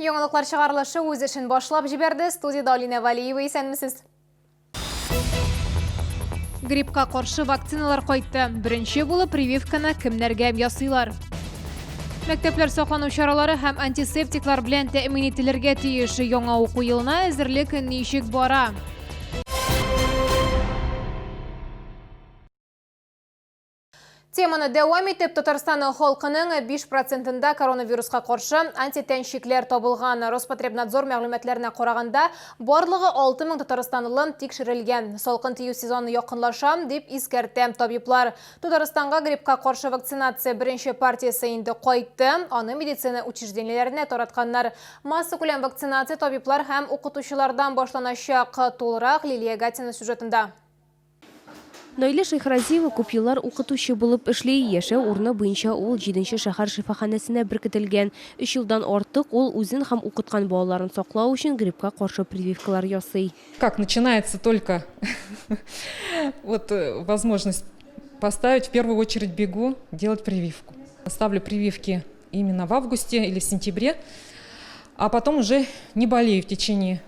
Яңалыклар чыгарылышы үз эшен башлап җибәрде. Студиядә Алинә Валиева, исәнмесез. Гриппка каршы вакциналар кайтты. Беренче булып прививканы кемнәргә ясыйлар? Мәктәпләр саклану чаралары һәм антисептиклар белән тәэмин ителергә тиеш. Яңа уку елына әзерлек ничек бара? Теманы дәвам итеп, Татарстан халкының 5 процентында коронавируска каршы антитәнчекләр табылган. Роспотребнадзор мәгълүматларына караганда, барлыгы 6000 татарстанлы тикшерелгән. Салкын тию сезоны якынлаша, дип искәртә табиблар. Татарстанга гриппка каршы вакцинация беренче партиясе инде кайтты. Аны медицина учреждениеләренә таратканнар. Массакүләм вакцинация табиблар һәм укытучылардан башланачак. Тулырак Лилия Гатина сюжетында. Наилә Шәйхразиева күп еллар укытучы булып эшли. Яшәү урыны буенча ул җиденче шәһәр шифаханәсенә беркетелгән. Өч елдан артык ул үзен һәм укыткан балаларын саклау өчен гриппка каршы прививкалар ясый. Как начинается только вот э, возможность поставить, в первую очередь бегу делать прививку. Ставлю прививки именно в августе или в сентябре, а потом уже не болею в течение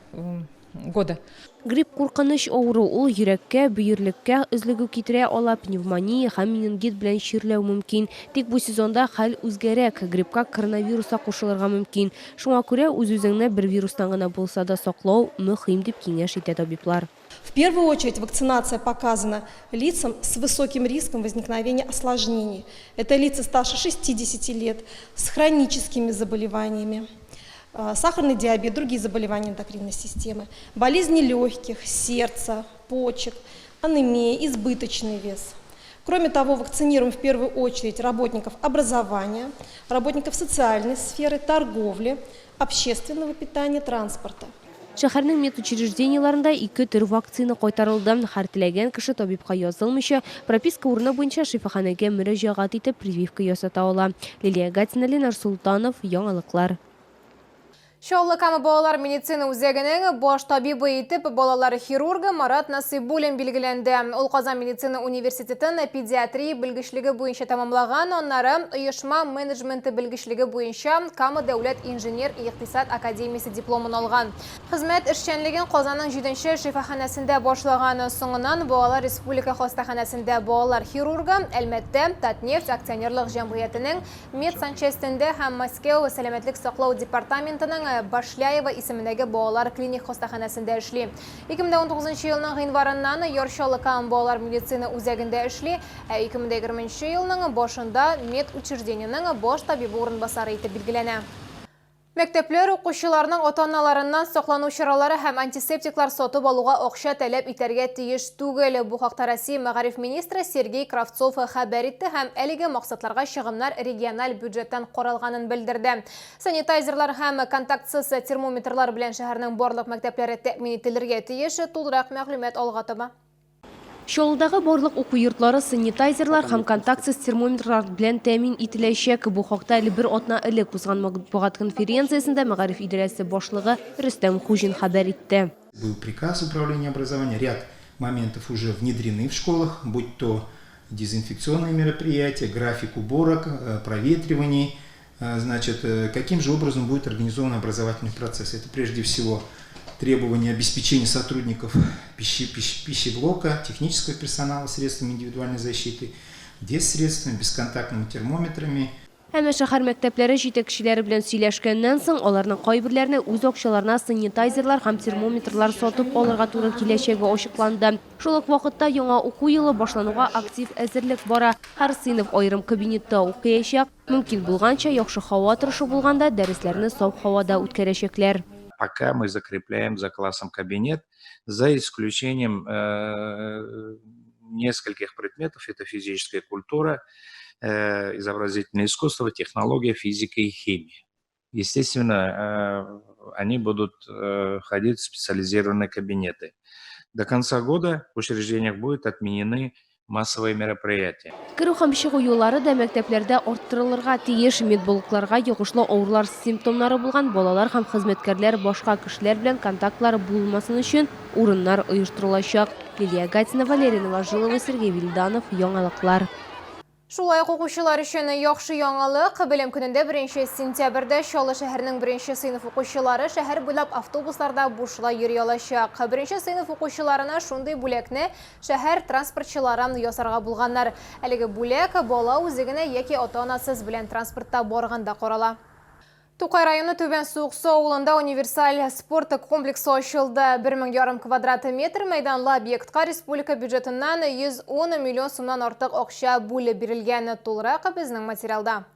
года. Грипп куркыныч авыру, ул йөрәккә, бөерлеккә өзлегү китерә ала, пневмония һәм менингит белән чирләү мөмкин. Тик бу сезонда хәл үзгәрәк, гриппка коронавирус та кушылырга мөмкин. Шуңа күрә үз-үзеңне бер вирустан гына булса да саклау мөһим, дип киңәш итә табиблар. В первую очередь вакцинация показана лицам с высоким риском возникновения осложнений. Это лица старше 60 лет, с хроническими заболеваниями. Э, сахарный диабет, другие заболевания эндокринной системы, болезни легких, сердца, почек, анемия, избыточный вес. Кроме того, вакцинируем в первую очередь работников образования, работников социальной сферы, торговли, общественного питания, транспорта. Шәһәрнең медучреждениеләрендә ике төр вакцина кайтарылды. Һәр теләгән кеше табибка язылмыйча, прописка урыны буенча шифаханәгә мөрәҗәгать итеп, прививка ясата ала. Лилия Гатина, Ленар Солтанов, Яңалыклар. Чаллы Кама балалар медицина үзәгенең баш табибы итеп балалар хирургы Марат Насыйбуллин билгеләнде. Ул Казан медицина университетын педиатрия белгечлеге буенча тәмамлаган, аннары оешма менеджменты белгечлеге буенча Кама дәүләт инженер-икътисад академиясе дипломын алган. Хезмәт эшчәнлеген Казанның җиденче шифаханәсендә башлаган. Соңыннан Балалар республика хастаханәсендә балалар хирургы, Әлмәттә Татнефть акционерлык җәмгыятенең медсанчастендә һәм Мәскәү сәламәтлек саклау департаментының Башляева исемендәге балалар клиник хастаханәсендә эшли. 2019 елның гыйнварыннан Яр Чаллы Кама балалар медицина үзәгендә эшли, ә 2020 елның башында медучреждениенең баш табибы урынбасары итеп билгеләнә. Мәктәпләр укучыларның ата-аналарыннан саклану чаралары һәм антисептиклар сатып алуга акча таләп итәргә тиеш түгел. Бу хакта Россия мәгариф министры Сергей Кравцов хәбәр итте һәм әлеге максатларга чыгымнар региональ бюджеттан каралганын белдерде. Санитайзерлар һәм контактсыз термометрлар белән шәһәрнең барлык мәктәпләре тәэмин ителергә тиеш. Тулырак мәгълүмат алга таба. Чаллыдагы барлык уку йортлары санитайзерлар һәм контактсыз термометрлар белән тәэмин ителәчәк. Бу хакта әле бер атна элек узган матбугат конференциясендә мәгариф идарәсе башлыгы Рөстәм Хуҗин хәбәр итте. Был приказ управления образования, ряд моментов уже внедрены в школах, будь то дезинфекционные мероприятия, график уборок, э, проветриваний. Э, значит, э, каким же образом будет организован образовательный процесс? Это прежде всего требования обеспечения сотрудников пищи, пищ, пищеблока, технического персонала средствами индивидуальной защиты, дезсредствами, бесконтактными термометрами. Әмма шәһәр мәктәпләре җитәкчеләре белән сөйләшкәннән соң, аларның кайберләренә үз акчаларына санитайзерлар һәм термометрлар сатып алырга туры киләчәге ачыкланды. Шул ук вакытта яңа уку елы башлануга актив әзерлек бара. Һәр сыйныф аерым кабинетта укыячак. Мөмкин булганча, яхшы һава торышы булганда, дәресләрне саф һавада үткәрәчәкләр. Пока мы закрепляем за классом кабинет, за исключением э, нескольких предметов, это физическая культура, э, изобразительное искусство, технология, физика и химия. Естественно, э, они будут ходить в специализированные кабинеты. До конца года в учреждениях будут отменены массовые мероприятия. Керү һәм чыгу юллары да мәктәпләрдә арттырылырга тиеш. Медблокларга йогышлы авырулар симптомнары булган балалар һәм хезмәткәрләр башка кешеләр белән контактлары булмасын өчен урыннар оештырылачак. Лилия Гатина, Валерия Новожилова, Сергей Вильданов, Яңалыклар. Шулай ук укучылар өчен яхшы яңалык, Белем көнендә беренче сентябрьдә Чаллы шәһәренең беренче сыйныф укучылары шәһәр буйлап автобусларда бушлай йөри алачак. Беренче сыйныф укучыларына шундый бүләкне шәһәр транспортчылары ясарга булганнар. Әлеге бүләк бала үзе генә яки ата-анасыз белән транспортта барганда карала. Тукай районы Түбән Суыксу авылында универсаль спорт комплексы ачылды. Бер мең ярым квадрат метр мәйданлы объектка республика бюджетыннан 110 миллион сумнан артык акча бүлеп бирелгән. Тулырак безнең материалда.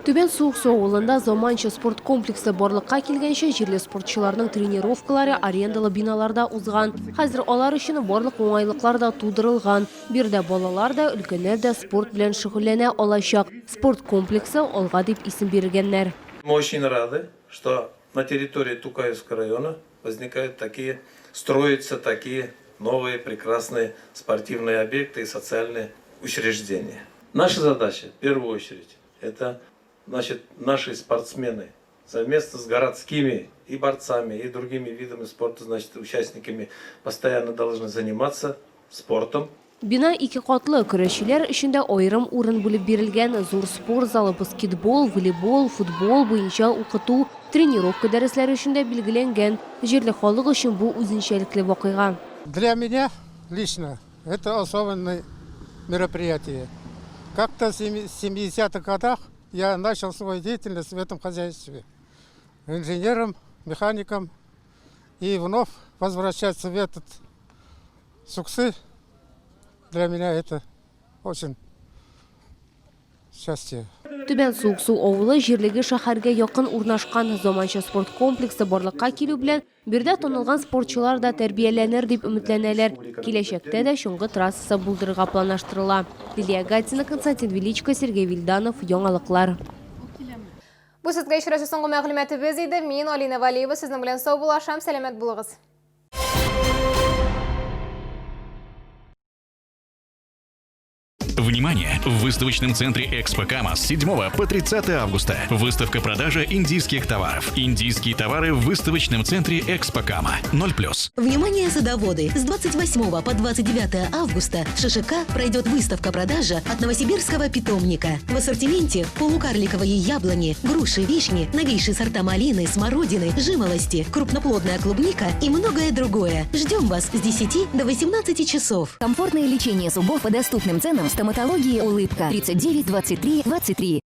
Түбән Суыксу авылында заманча спорт комплексы барлыкка килгәнче, җирле спортчыларның тренировкалары арендалы биналарда узган. Хәзер алар өчен барлык уңайлыклар да тудырылган. Биредә балалар да, өлкәннәр дә спорт белән шөгыльләнә алачак. Спорт комплексы Алга дип исем биргәннәр. Мы очень рады, что на территории Тукаевского района возникают такие, строятся такие новые прекрасные спортивные объекты и социальные учреждения. Наша задача, в первую очередь, это, значит, наши спортсмены совместно с городскими и борцами, и другими видами спорта, значит, участниками постоянно должны заниматься спортом. Бина ике катлы, көрәшчеләр өчен дә аерым урын бүлеп бирелгән, зур спорт залы, баскетбол, волейбол, футбол буенча укыту, тренировка дәресләре өчен дә билгеләнгән. Җирле халык өчен бу үзенчәлекле вакыйга. Для меня лично это особенное мероприятие. Как-то в 70-х годах я начал свою деятельность в этом хозяйстве. Инженером, механиком. И вновь возвращаться в этот Суксы, для меня это очень счастье. Түбән Суыксу авылы җирлеге шәһәргә якын урнашкан. Заманча спорт комплексы барлыкка килү белән биредә танылган спортчылар да тәрбияләнер дип өметләнәләр. Киләчәктә дә чаңгы трассасы булдырырга планлаштырыла. Лилия Гатина, Константин Величко, Сергей Вильданов, Яңалыклар. Бу сезгә очрашу соңгы мәгълүматыбыз иде. Мин Алина Валиева сезнең белән саубуллашам. Сәламәт булыгыз. Внимание! В выставочном центре Экспо Кама с 7 по 30 августа. Выставка-продажа индийских товаров. Индийские товары в выставочном центре Экспо Кама. 0+. Внимание, садоводы! С 28 по 29 августа в ШШК пройдет выставка-продажа от новосибирского питомника. В ассортименте полукарликовые яблони, груши, вишни, новейшие сорта малины, смородины, жимолости, крупноплодная клубника и многое другое. Ждем вас с 10 до 18 часов. Комфортное лечение зубов по доступным ценам в стоматологии «Улыбка» 39 23 23.